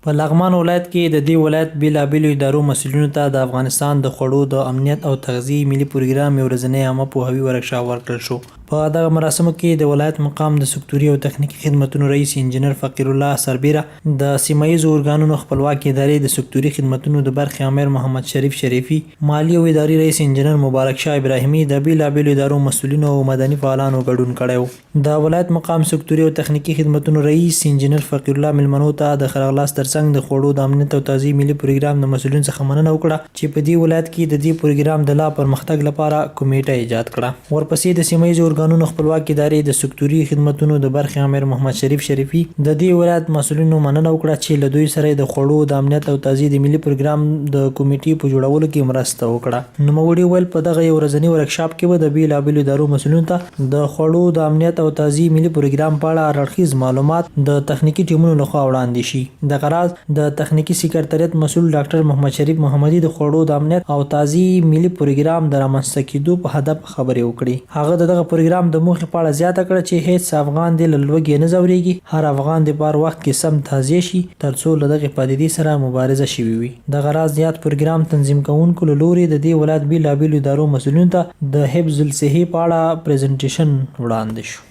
په لغمان ولایت کې د دې ولایت بېلابېلو ادارو مسؤلینو ته د افغانستان د خوړو د امنیت او تغذیې ملي پروګرام یو ورځنی عامه پوهاوي ورکشاپ ورکړل شو. په دغه مراسمو کې د ولایت مقام د سکتوري او تخنیکي خدمتونو رئیس انجنیر فقیرالله سربېره د سیمه ییزو ارګانونو خپلواکې ادارې د سکتوري خدمتونو د برخې آمر محمد شریف شریفي، مالي او اداري رئیس انجنیر مبارک شاه ابراهیمي، د بېلابېلو ادارو مسؤلینو او مدني فعالانو ګډون کړی و. د ولایت مقام سکتوري او تخنیکي خدمتونو رئیس انجنیر فقیرالله مېلمنو ته د ښه راغلاست ترڅنګ د خوړو د امنیت او تغذیې ملي پروګرام د مسؤلینو څخه مننه وکړه چې په دې ولایت کې د دې پروګرام د لا پرمختګ لپاره کمېټه ایجاد کړه. ورپسې د سیمه ییزو ارګانونو خپلواکې ادارې د سکتوري خدمتونو د برخې آمر محمد شریف شریفي د دې ولایت مسؤلینو مننه وکړه چې له دوی سره یې د خوړو د امنیت او تغذیې د ملي پروګرام د کمېټې په جوړولو کې مرسته وکړه. نوموړي وویل، په دغه یو ورځني ورکشاپ کې به د بېلابېلو ادارو مسؤلینو ته د خوړو د امنیت او تغذیې ملي پروګرام په اړه هر اړخیز معلومات د تخنیکي ټیمونو له خوا وړاندې شي. دغه راز د تخنیکي سکرتریت مسؤل ډاکټر محمد شریف محمدي د خوړو د امنیت او تغذیې ملي پروګرام د رامنځته کېدو په هدف خبرې وکړې. هغه د دغه پروګرام د موخې په اړه زیاته کړه چې هېڅ افغان دې له لوږې نه ځورېږي، هر افغان دې په هر وخت کې سم تغذیه شي ترڅو له دغې پدیدې سره مبارزه شوې وي. دغه راز د یاد پروګرام تنظیم کوونکو له لورې د دې ولایت بېلابېلو ادارو مسؤلینو ته د حفظ الصحې په اړه پرېزنټېشن وړاندې شو.